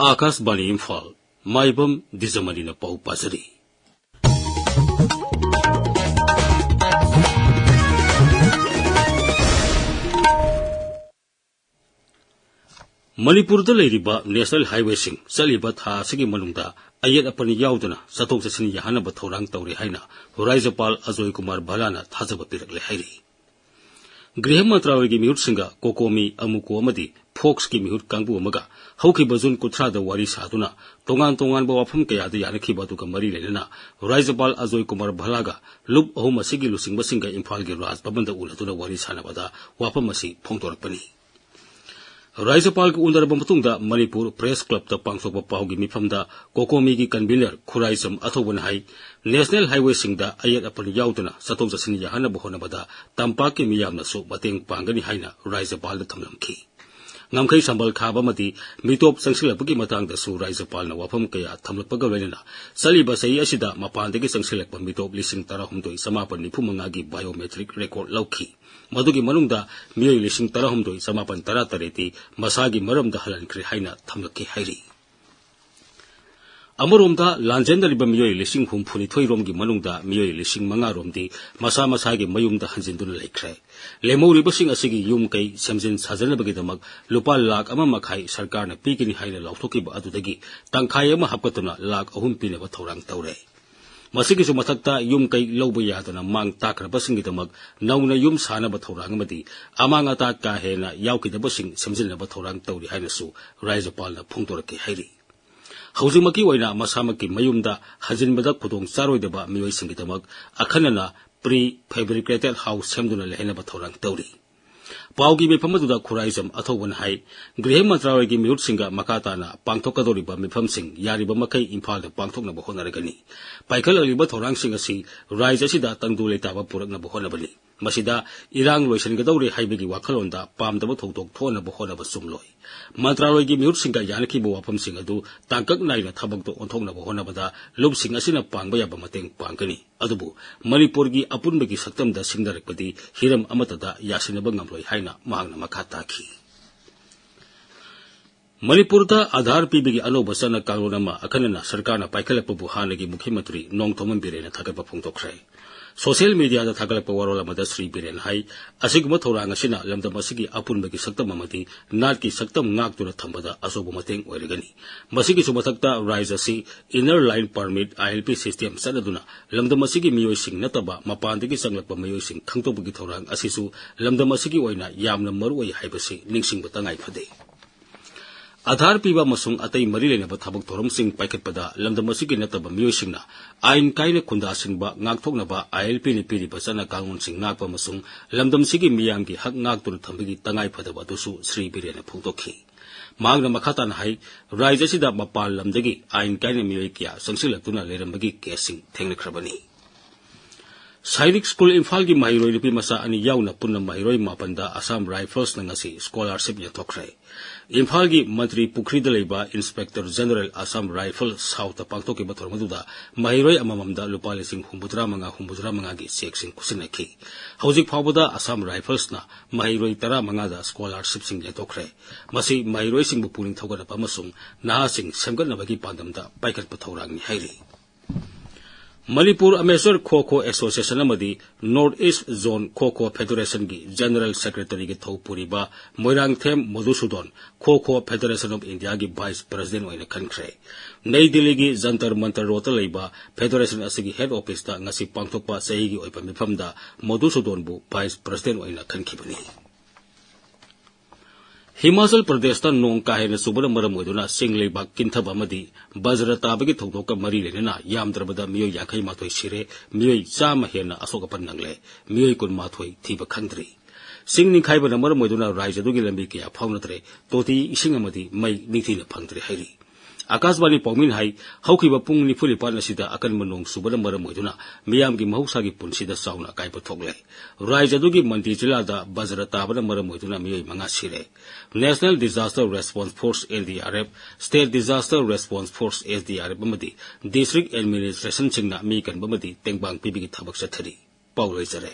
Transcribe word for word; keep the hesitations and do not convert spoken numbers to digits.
ꯑꯥꯀꯥꯁꯕꯥꯅꯤ ꯏꯝꯐꯥꯜ, ꯃꯥꯏꯕꯝ ꯗꯤꯖꯃꯅꯤꯅ ꯄꯥꯎ ꯄꯥꯖꯔꯤ꯫ ꯃꯅꯤꯄꯨꯔꯗ ꯂꯩꯔꯤꯕ ꯅꯦꯁꯅꯦꯜ ꯍꯥꯏꯋꯦꯁꯤꯡ ꯆꯠꯂꯤꯕ ꯊꯥ ꯑꯁꯤꯒꯤ ꯃꯅꯨꯡꯗ ꯑꯌꯦꯠ ꯑꯄꯟ ꯌꯥꯎꯗꯅ ꯆꯠꯊꯣꯛ ꯆꯠꯁꯤꯟ ꯌꯥꯍꯟꯅꯕ ꯊꯧꯔꯥꯡ ꯇꯧꯔꯤ ꯍꯥꯏꯅ ꯔꯥꯖ꯭ꯌꯄꯥꯜ ꯑꯖꯣꯏ ꯀꯨꯃꯥꯔ ꯚꯜꯂꯥꯅ ꯊꯥꯖꯕ ꯄꯤꯔꯛꯂꯦ ꯍꯥꯏꯔꯤ꯫ ꯒ꯭ꯔꯤꯍ ꯃꯟꯇ꯭ꯔꯥꯂꯌꯒꯤ ꯃꯤꯍꯨꯠꯁꯤꯡꯒ ꯀꯣꯀꯣꯃꯤ, ꯑꯃꯨꯀꯣ ꯑꯃꯗꯤ ꯐꯣꯛꯁꯀꯤ ꯃꯤꯍꯨꯠ ꯀꯥꯡꯕꯨ ꯑꯃꯒ ꯍꯧꯈꯤꯕ ꯖꯨꯟ ꯀꯨꯟꯊ꯭ꯔꯥꯗ ꯋꯥꯔꯤ ꯁꯥꯗꯨꯅ ꯇꯣꯉꯥꯟ ꯇꯣꯉꯥꯟꯕ ꯋꯥꯐꯝ ꯀꯌꯥꯗ ꯌꯥꯅꯈꯤꯕ ꯑꯗꯨꯒ ꯃꯔꯤ ꯂꯩꯅꯅ ꯔꯥꯖ꯭ꯌꯄꯥꯜ ꯑꯖꯣꯏ ꯀꯨꯃꯥꯔ ꯚꯜꯂꯥꯒ ꯂꯨꯞ ꯑꯍꯨꯝ ꯑꯁꯤꯒꯤ ꯂꯨꯆꯤꯡꯕꯁꯤꯡꯒ ꯏꯝꯐꯥꯜꯒꯤ ꯔꯥꯖ ꯚꯕꯟꯗ ꯎꯅꯗꯨꯅ ꯋꯥꯔꯤ ꯁꯥꯟꯅꯕꯗ ꯋꯥꯐꯝ ꯑꯁꯤ ꯐꯣꯡꯗꯣꯔꯛꯄꯅꯤ꯫ ꯔꯥꯖ꯭ꯌꯄꯥꯜꯒ ꯎꯅꯔꯕ ꯃꯇꯨꯡꯗ ꯃꯅꯤꯄꯨꯔ ꯄ꯭ꯔꯦꯁ ꯀ꯭ꯂꯕꯇ ꯄꯥꯡꯊꯣꯛꯄ ꯄꯥꯎꯒꯤ ꯃꯤꯐꯝꯗ ꯀꯣꯀꯣꯃꯤꯒꯤ ꯀꯟꯚꯤꯅꯔ ꯈꯨꯔꯥꯏꯖꯝ ꯑꯊꯧꯕꯅ ꯍꯥꯏ, ꯅꯦꯁꯅꯦꯜ ꯍꯥꯏꯋꯦꯁꯤꯡꯗ ꯑꯌꯦꯠ ꯑꯄꯟ ꯌꯥꯎꯗꯅ ꯆꯠꯊꯣꯛ ꯆꯠꯁꯤꯟ ꯌꯥꯍꯟꯅꯕ ꯍꯣꯠꯅꯕꯗ ꯇꯝꯄꯥꯛꯀꯤ ꯃꯤꯌꯥꯝꯅꯁꯨ ꯃꯇꯦꯡ ꯄꯥꯡꯒꯅꯤ ꯍꯥꯏꯅ ꯔꯥꯖ꯭ꯌꯄꯥꯜꯗ ꯊꯝꯂꯝꯈꯤ꯫ ꯉꯝꯈꯩ ꯁꯝꯕꯜ ꯈꯥꯕ ꯑꯃꯗꯤ ꯃꯤꯇꯣꯞ ꯆꯪꯁꯤꯜꯂꯛꯄꯒꯤ ꯃꯇꯥꯡꯗꯁꯨ ꯔꯥꯖ꯭ꯌꯄꯥꯜꯅ ꯋꯥꯐꯝ ꯀꯌꯥ ꯊꯝꯂꯛꯄꯒ ꯂꯣꯏꯅꯅ ꯆꯠꯂꯤꯕ ꯆꯍꯤ ꯑꯁꯤꯗ ꯃꯄꯥꯟꯗꯒꯤ ꯆꯪꯁꯤꯜꯂꯛꯄ ꯃꯤꯇꯣꯞ ꯂꯤꯁꯤꯡ ꯇꯔꯥꯍꯨꯝꯗꯣꯏ ꯆꯃꯥꯄꯟ ꯅꯤꯐꯨ ꯃꯉꯥꯒꯤ biometric record ꯂꯧꯈꯤ꯫ ꯃꯗꯨꯒꯤ ꯃꯅꯨꯡꯗ ꯃꯤꯑꯣꯏ ꯂꯤꯁꯤꯡ ꯇꯔꯥꯍꯨꯝꯗꯣꯏ ꯆꯃꯥꯄꯟ ꯇꯔꯥꯇꯔꯦꯠꯇꯤ ꯃꯁꯥꯒꯤ ꯃꯔꯝꯗ ꯍꯜꯍꯟꯈ꯭ꯔꯦ ꯍꯥꯏꯅ ꯊꯝꯂꯛꯈꯤ ꯍꯥꯏꯔꯤ꯫ ꯑꯃꯔꯣꯝꯗ, ꯂꯥꯟꯖꯦꯟꯅꯔꯤꯕ ꯃꯤꯑꯣꯏ ꯂꯤꯁꯤꯡ ꯍꯨꯝꯐꯨꯅꯤꯊꯣꯏ ꯔꯣꯝꯒꯤ ꯃꯅꯨꯡꯗ ꯃꯤꯑꯣꯏ ꯂꯤꯁꯤꯡ ꯃꯉꯥ ꯔꯣꯝꯗꯤ ꯃꯁꯥ ꯃꯁꯥꯒꯤ ꯃꯌꯨꯝꯗ ꯍꯟꯖꯤꯟꯗꯨꯅ ꯂꯩꯈ꯭ꯔꯦ꯫ ꯂꯦꯝꯍꯧꯔꯤꯕꯁꯤꯡ ꯑꯁꯤꯒꯤ ꯌꯨꯝ ꯀꯩ ꯁꯦꯝꯖꯤꯟ ꯁꯥꯖꯅꯕꯒꯤꯗꯃꯛ ꯂꯨꯄꯥ ꯂꯥꯈ ꯑꯃ ꯃꯈꯥꯏ ꯁꯔꯀꯥꯔꯅ ꯄꯤꯒꯅꯤ ꯍꯥꯏꯅ ꯂꯥꯎꯊꯣꯛꯈꯤꯕ ꯑꯗꯨꯗꯒꯤ ꯇꯪꯈꯥꯏ ꯑꯃ ꯍꯥꯞꯀꯠꯇꯨꯅ ꯂꯥꯈ ꯑꯍꯨꯝ ꯄꯤꯅꯕ ꯊꯧꯔꯥꯡ ꯇꯧꯔꯦ꯫ ꯃꯁꯤꯒꯤꯁꯨ ꯃꯊꯛꯇ ꯌꯨꯝ ꯀꯩ ꯂꯧꯕ ꯌꯥꯗꯅ ꯃꯥꯡ ꯇꯥꯛꯈ꯭ꯔꯕꯁꯤꯡꯒꯤꯗꯃꯛ ꯅꯧꯅ ꯌꯨꯝ ꯁꯥꯅꯕ ꯊꯧꯔꯥꯡ ꯑꯃꯗꯤ ꯑꯃꯥꯡ ꯑꯇꯥ ꯀꯥ ꯍꯦꯟꯅ ꯌꯥꯎꯈꯤꯗꯕꯁꯤꯡ ꯁꯦꯝꯖꯤꯟꯅꯕ ꯊꯧꯔꯥꯡ ꯇꯧꯔꯤ ꯍꯥꯏꯅꯁꯨ ꯔꯥꯖ꯭ꯌꯄꯥꯜꯅ ꯐꯣꯡꯗꯣꯔꯛꯈꯤ ꯍꯥꯏꯔꯤ꯫ ꯍꯧꯖꯤꯛꯃꯛꯀꯤ ꯑꯣꯏꯅ ꯃꯁꯥꯃꯛꯀꯤ ꯃꯌꯨꯝꯗ ꯍꯟꯖꯤꯟꯕꯗ ꯈꯨꯗꯣꯡ ꯆꯥꯔꯣꯏꯗꯕ ꯃꯤꯑꯣꯏꯁꯤꯡꯒꯤꯗꯃꯛ ꯑꯈꯟꯅꯅ pre fabricated house ꯁꯦꯝꯗꯨꯅ ꯂꯩꯍꯟꯅꯕ ꯊꯧꯔꯥꯡ ꯇꯧꯔꯤ꯫ ꯄꯥꯎꯒꯤ ꯃꯤꯐꯝ ꯑꯗꯨꯗ ꯈꯨꯔꯥꯏꯖꯝ ꯑꯊꯧꯕꯅ ꯍꯥꯏ, ꯒ꯭ꯔꯤꯍ ꯃꯟꯇ꯭ꯔꯥꯂꯌꯒꯤ ꯃꯤꯍꯨꯠꯁꯤꯡꯒ ꯃꯈꯥ ꯇꯥꯅ ꯄꯥꯡꯊꯣꯛꯀꯗꯧꯔꯤꯕ ꯃꯤꯐꯝꯁꯤꯡ ꯌꯥꯔꯤꯕ ꯃꯈꯩ ꯏꯝꯐꯥꯜꯗ ꯄꯥꯡꯊꯣꯛꯅꯕ ꯍꯣꯠꯅꯔꯒꯅꯤ꯫ ꯄꯥꯏꯈꯠꯂꯛꯂꯤꯕ ꯊꯧꯔꯥꯡꯁꯤꯡ ꯑꯁꯤ ꯔꯥꯖ꯭ꯌ ꯑꯁꯤꯗ ꯇꯪꯗꯨ ꯂꯩꯇꯥꯕ ꯄꯨꯔꯛꯅꯕ ꯍꯣꯠꯅꯕꯅꯤ꯫ ꯃꯁꯤꯗ ꯏꯔꯥꯡ ꯂꯣꯏꯁꯤꯟꯒꯗꯧꯔꯦ ꯍꯥꯏꯕꯒꯤ ꯋꯥꯈꯜꯂꯣꯟꯗ ꯄꯥꯝꯗꯕ ꯊꯧꯗꯣꯛ ꯊꯣꯛꯍꯟꯅꯕ ꯍꯣꯠꯅꯕ ꯆꯨꯝꯂꯣꯏ꯫ ꯃꯟꯇ꯭ꯔꯥꯂꯌꯒꯤ ꯃꯤꯍꯨꯠꯁꯤꯡꯒ ꯌꯥꯅꯈꯤꯕ ꯋꯥꯐꯝꯁꯤꯡ ꯑꯗꯨ ꯇꯥꯡꯀꯛ ꯅꯥꯏꯅ ꯊꯕꯛꯇ ꯑꯣꯟꯊꯣꯛꯅꯕ ꯍꯣꯠꯅꯕꯗ ꯂꯨꯞꯁꯤꯡ ꯑꯁꯤꯅ ꯄꯥꯡꯕ ꯌꯥꯕ ꯃꯇꯦꯡ ꯄꯥꯡꯒꯅꯤ꯫ ꯑꯗꯨꯕꯨ ꯃꯅꯤꯄꯨꯔꯒꯤ ꯑꯄꯨꯟꯕꯒꯤ ꯁꯛꯇꯝꯗ ꯁꯤꯡꯅꯔꯛꯄꯗꯤ ꯍꯤꯔꯝ ꯑꯃꯠꯇꯗ ꯌꯥꯁꯤꯟꯅꯕ ꯉꯝꯂꯣꯏ ꯍꯥꯏꯅ ꯃꯍꯥꯛꯅ ꯃꯈꯥ ꯇꯥꯈꯤ꯫ ꯃꯅꯤꯄꯨꯔꯗ ꯑꯥꯙꯥꯔ ꯄꯤꯕꯒꯤ ꯑꯅꯧꯕ ꯆꯠꯅ ꯀꯥꯡꯂꯣꯟ ꯑꯃ ꯑꯈꯟꯅꯅ ꯁꯔꯀꯥꯔꯅ ꯄꯥꯏꯈꯠꯂꯛꯄꯕꯨ ꯍꯥꯟꯅꯒꯤ ꯃꯨꯈ꯭ꯌ ꯃꯟꯇ꯭ꯔꯤ ꯅꯣꯡꯊꯣꯝꯕꯝ ꯕꯤꯔꯦꯟꯅ ꯊꯥꯒꯠꯄ ꯐꯣꯡꯗꯣꯛꯈ꯭ꯔꯦ꯫ ꯁꯣꯁꯤꯌꯦꯜ ꯃꯤꯗꯤꯌꯥꯗ ꯊꯥꯒꯠꯂꯛꯄ ꯋꯥꯔꯣꯜ ꯑꯃꯗ ꯁ꯭ꯔꯤ ꯕꯤꯔꯦꯟ ꯍꯥꯏ, ꯑꯁꯤꯒꯨꯝꯕ ꯊꯧꯔꯥꯡ ꯑꯁꯤꯅ ꯂꯝꯗꯝ ꯑꯁꯤꯒꯤ ꯑꯄꯨꯟꯕꯒꯤ ꯁꯛꯇꯝ ꯑꯃꯗꯤ ꯅꯥꯠꯀꯤ ꯁꯛꯇꯝ ꯉꯥꯛꯇꯨꯅ ꯊꯝꯕꯗ ꯑꯆꯧꯕ ꯃꯇꯦꯡ ꯑꯣꯏꯔꯒꯅꯤ꯫ ꯃꯁꯤꯒꯤꯁꯨ ꯃꯊꯛꯇ ꯔꯥꯏꯖ ꯑꯁꯤ Inner Line Permit, I L P system ꯆꯠꯅꯗꯨꯅ ꯂꯝꯗꯝ ꯑꯁꯤꯒꯤ ꯃꯤꯑꯣꯏꯁꯤꯡ ꯅꯠꯇꯕ ꯃꯄꯥꯟꯗꯒꯤ ꯆꯪꯂꯛꯄ ꯃꯤꯑꯣꯏꯁꯤꯡ ꯈꯪꯗꯣꯛꯄꯒꯤ ꯊꯧꯔꯥꯡ ꯑꯁꯤꯁꯨ ꯂꯝꯗꯝ ꯑꯁꯤꯒꯤ ꯑꯣꯏꯅ ꯌꯥꯝꯅ ꯃꯔꯨꯑꯣꯏ ꯍꯥꯏꯕꯁꯤ ꯅꯤꯡꯁꯤꯡꯕ ꯇꯉꯥꯏ ꯐꯗꯦ꯫ ꯑꯥꯙꯥꯔ ꯄꯤꯕ ꯑꯃꯁꯨꯡ ꯑꯇꯩ ꯃꯔꯤ ꯂꯩꯅꯕ ꯊꯕꯛ ꯊꯧꯔꯝꯁꯤꯡ ꯄꯥꯏꯈꯠꯄꯗ ꯂꯝꯗꯝ ꯑꯁꯤꯒꯤ ꯅꯠꯇꯕ ꯃꯤꯑꯣꯏꯁꯤꯡꯅ ꯑꯥꯏꯟ ꯀꯥꯏꯅ ꯈꯨꯟꯗꯥꯁꯤꯟꯕ ꯉꯥꯛꯊꯣꯛꯅꯕ I L P ꯅ ꯄꯤꯔꯤꯕ ꯆꯠꯅ ꯀꯥꯡꯂꯣꯟꯁꯤꯡ ꯉꯥꯛꯄ ꯑꯃꯁꯨꯡ ꯂꯝꯗꯝꯁꯤꯒꯤ ꯃꯤꯌꯥꯝꯒꯤ ꯍꯛ ꯉꯥꯛꯇꯨꯅ ꯊꯝꯕꯒꯤ ꯇꯉꯥꯏ ꯐꯗꯕ ꯑꯗꯨꯁꯨ ꯁ꯭ꯔꯤ ꯕꯤꯔꯦꯟꯅ ꯐꯣꯡꯗꯣꯛꯈꯤ꯫ ꯃꯍꯥꯛꯅ ꯃꯈꯥ ꯇꯥꯅ ꯍꯥꯏ, ꯔꯥꯏꯖ꯭ꯌ ꯑꯁꯤꯗ ꯃꯄꯥꯟ ꯂꯝꯗꯒꯤ ꯑꯥꯏꯟ ꯀꯥꯏꯅ ꯃꯤꯑꯣꯏ ꯀꯌꯥ ꯆꯪꯁꯤꯜꯂꯛꯇꯨꯅ ꯂꯩꯔꯝꯕꯒꯤ ꯀꯦꯁꯁꯤꯡ ꯊꯦꯡꯅꯈ꯭ꯔꯕꯅꯤ꯫ ꯁꯥꯏꯅꯤꯛ ꯁ꯭ꯀꯨꯜ ꯏꯝꯐꯥꯜꯒꯤ ꯃꯍꯩꯔꯣꯏ ꯅꯨꯄꯤ ꯃꯆꯥ ꯑꯅꯤ ꯌꯥꯎꯅ ꯄꯨꯟꯅ ꯃꯍꯩꯔꯣꯏ ꯃꯥꯄꯟꯗ ꯑꯁꯥꯝ ꯔꯥꯏꯐꯜꯁꯅ ꯉꯁꯤ ꯁ꯭ꯀꯣꯂꯥꯔꯁꯤꯞ ꯌꯦꯟꯊꯣꯛꯈ꯭ꯔꯦ꯫ ꯏꯝꯐꯥꯜꯒꯤ ꯃꯟꯇ꯭ꯔꯤ ꯄꯨꯈ꯭ꯔꯤꯗ ꯂꯩꯕ ꯏꯟꯁꯄꯦꯛꯇꯔ ꯖꯦꯅꯔꯦꯜ ꯑꯁꯥꯝ ꯔꯥꯏꯐꯜ ꯁꯥꯎꯠꯇ ꯄꯥꯡꯊꯣꯛꯈꯤꯕ ꯊꯧꯔꯝ ꯑꯗꯨꯗ ꯃꯍꯩꯔꯣꯏ ꯑꯃꯃꯝꯗ ꯂꯨꯄꯥ ꯂꯤꯁꯤꯡ ꯍꯨꯝꯐꯨꯇꯔꯥ ꯃꯉꯥ, ꯍꯨꯝꯐꯨꯇꯔꯥ ꯃꯉꯥꯒꯤ ꯆꯦꯛꯁꯤꯡ ꯈꯨꯠꯁꯤꯟꯅꯈꯤ꯫ ꯍꯧꯖꯤꯛ ꯐꯥꯎꯕꯗ ꯑꯁꯥꯝ ꯔꯥꯏꯐꯜꯁꯅ ꯃꯍꯩꯔꯣꯏ ꯇꯔꯥꯃꯉꯥꯗ ꯁ꯭ꯀꯣꯂꯥꯔꯁꯤꯞꯁꯤꯡ ꯌꯦꯟꯊꯣꯛꯈ꯭ꯔꯦ꯫ ꯃꯁꯤ ꯃꯍꯩꯔꯣꯏꯁꯤꯡꯕꯨ ꯄꯨꯛꯅꯤꯡ ꯊꯧꯒꯠꯅꯕ ꯑꯃꯁꯨꯡ ꯅꯍꯥꯁꯤꯡ ꯁꯦꯝꯒꯠꯅꯕꯒꯤ ꯄꯥꯟꯗꯝꯗ ꯄꯥꯏꯈꯠꯄ ꯊꯧꯔꯥꯡꯅꯤ ꯍꯥꯏꯔꯤ꯫ ꯃꯅꯤꯄꯨꯔ ꯑꯃꯦꯆꯔ ꯈꯣ ꯈꯣ ꯑꯦꯁꯣꯁꯤꯌꯦꯁꯟ ꯑꯃꯗꯤ ꯅꯣꯔꯠ ꯏꯁ ꯖꯣꯟ ꯈꯣ ꯈꯣ ꯐꯦꯗꯦꯔꯦꯁꯟꯒꯤ ꯖꯦꯅꯔꯦꯜ ꯁꯦꯀ꯭ꯔꯦꯇꯔꯤꯒꯤ ꯊꯧ ꯄꯨꯔꯤꯕ ꯃꯣꯏꯔꯥꯡꯊꯦꯝ ꯃꯣꯗꯨꯁꯨꯗꯣꯟ, ꯈꯣ ꯈꯣ ꯐꯦꯗꯦꯔꯦꯁꯟ ꯑꯣꯐ ꯏꯟꯗꯤꯌꯥꯒꯤ ꯚꯥꯏꯁ ꯄ꯭ꯔꯁꯤꯗꯦꯟ ꯑꯣꯏꯅ ꯈꯟꯈ꯭ꯔꯦ꯫ ꯅꯩ ꯗꯤꯜꯂꯤꯒꯤ ꯖꯟꯇꯔ ꯃꯟꯇꯔ ꯔꯣꯗꯇ ꯂꯩꯕ ꯐꯦꯗꯦꯔꯦꯁꯟ ꯑꯁꯤꯒꯤ ꯍꯦꯗ ꯑꯣꯐꯤꯁꯇ ꯉꯁꯤ ꯄꯥꯡꯊꯣꯛꯄ ꯆꯍꯤꯒꯤ ꯑꯣꯏꯕ ꯃꯤꯐꯝꯗ ꯃꯣꯗꯨꯁꯨꯗꯣꯟꯕꯨ ꯚꯥꯏꯁ ꯄ꯭ꯔꯁꯤꯗꯦꯟ ꯑꯣꯏꯅ ꯈꯟꯈꯤꯕꯅꯤ꯫ ꯍꯤꯃꯥꯆꯜ ꯄ꯭ꯔꯗꯦꯁꯇ ꯅꯣꯡ ꯀꯥ ꯍꯦꯟꯅ ꯆꯨꯕꯅ ꯃꯔꯝ ꯑꯣꯏꯗꯨꯅ ꯆꯤꯡ ꯂꯩꯕꯥꯛ ꯀꯤꯟꯊꯕ ꯑꯃꯗꯤ ꯕꯖ꯭ꯔ ꯇꯥꯕꯒꯤ ꯊꯧꯗꯣꯛꯀ ꯃꯔꯤ ꯂꯩꯅꯅ ꯌꯥꯝꯗ꯭ꯔꯕꯗ ꯃꯤꯑꯣꯏ ꯌꯥꯡꯈꯩ ꯃꯥꯊꯣꯏ ꯁꯤꯔꯦ, ꯃꯤꯑꯣꯏ ꯆꯥꯝꯃ ꯍꯦꯟꯅ ꯑꯁꯣꯛ ꯑꯄꯟ ꯅꯪꯂꯦ, ꯃꯤꯑꯣꯏ ꯀꯨꯟ ꯃꯥꯊꯣꯏ ꯊꯤꯕ ꯈꯪꯗ꯭ꯔꯤ꯫ ꯆꯤꯡ ꯅꯤꯡꯈꯥꯏꯕꯅ ꯃꯔꯝ ꯑꯣꯏꯗꯨꯅ ꯔꯥꯏꯖ꯭ꯌ ꯑꯗꯨꯒꯤ ꯂꯝꯕꯤ ꯀꯌꯥ ꯐꯥꯎꯅꯗ꯭ꯔꯦ, ꯇꯣꯇꯤ, ꯏꯁꯤꯡ ꯑꯃꯗꯤ ꯃꯩ ꯅꯤꯡꯊꯤꯅ ꯐꯪꯗ꯭ꯔꯦ ꯍꯥꯏꯔꯤ꯫ ꯑꯀꯥꯁꯕꯥꯅꯤ ꯄꯥꯎꯃꯤꯅ ꯍꯥꯏ, ꯍꯧꯈꯤꯕ ꯄꯨꯡ ꯅꯤꯐꯨ ꯅꯤꯄꯥꯟ ꯑꯁꯤꯗ ꯑꯀꯟꯕ ꯅꯣꯡ ꯆꯨꯕꯅ ꯃꯔꯝ ꯑꯣꯏꯗꯨꯅ ꯃꯤꯌꯥꯝꯒꯤ ꯃꯍꯧꯁꯥꯒꯤ ꯄꯨꯟꯁꯤꯗ ꯆꯥꯎꯅ ꯑꯀꯥꯏꯕ ꯊꯣꯛꯂꯦ꯫ ꯔꯥꯏꯖ꯭ꯌ ꯑꯗꯨꯒꯤ ꯃꯟꯗꯤ ꯖꯤꯂꯥꯗ ꯕꯖ꯭ꯔ ꯇꯥꯕꯅ ꯃꯔꯝ ꯑꯣꯏꯗꯨꯅ ꯃꯤꯑꯣꯏ ꯃꯉꯥ ꯁꯤꯔꯦ꯫ National Disaster Response Force, N D R F, State Disaster Response Force, S D R F, ꯑꯃꯗꯤ ꯗꯤꯁꯇ꯭ꯔꯤꯛ ꯑꯦꯗꯃꯤꯅꯤꯁꯇ꯭ꯔꯦꯁꯟꯁꯤꯡꯅ ꯃꯤ ꯀꯟꯕ ꯑꯃꯗꯤ ꯇꯦꯡꯕꯥꯡ ꯄꯤꯕꯒꯤ ꯊꯕꯛ ꯆꯠꯊꯔꯤ꯫ ꯄꯥꯎ ꯂꯣꯏꯖꯔꯦ꯫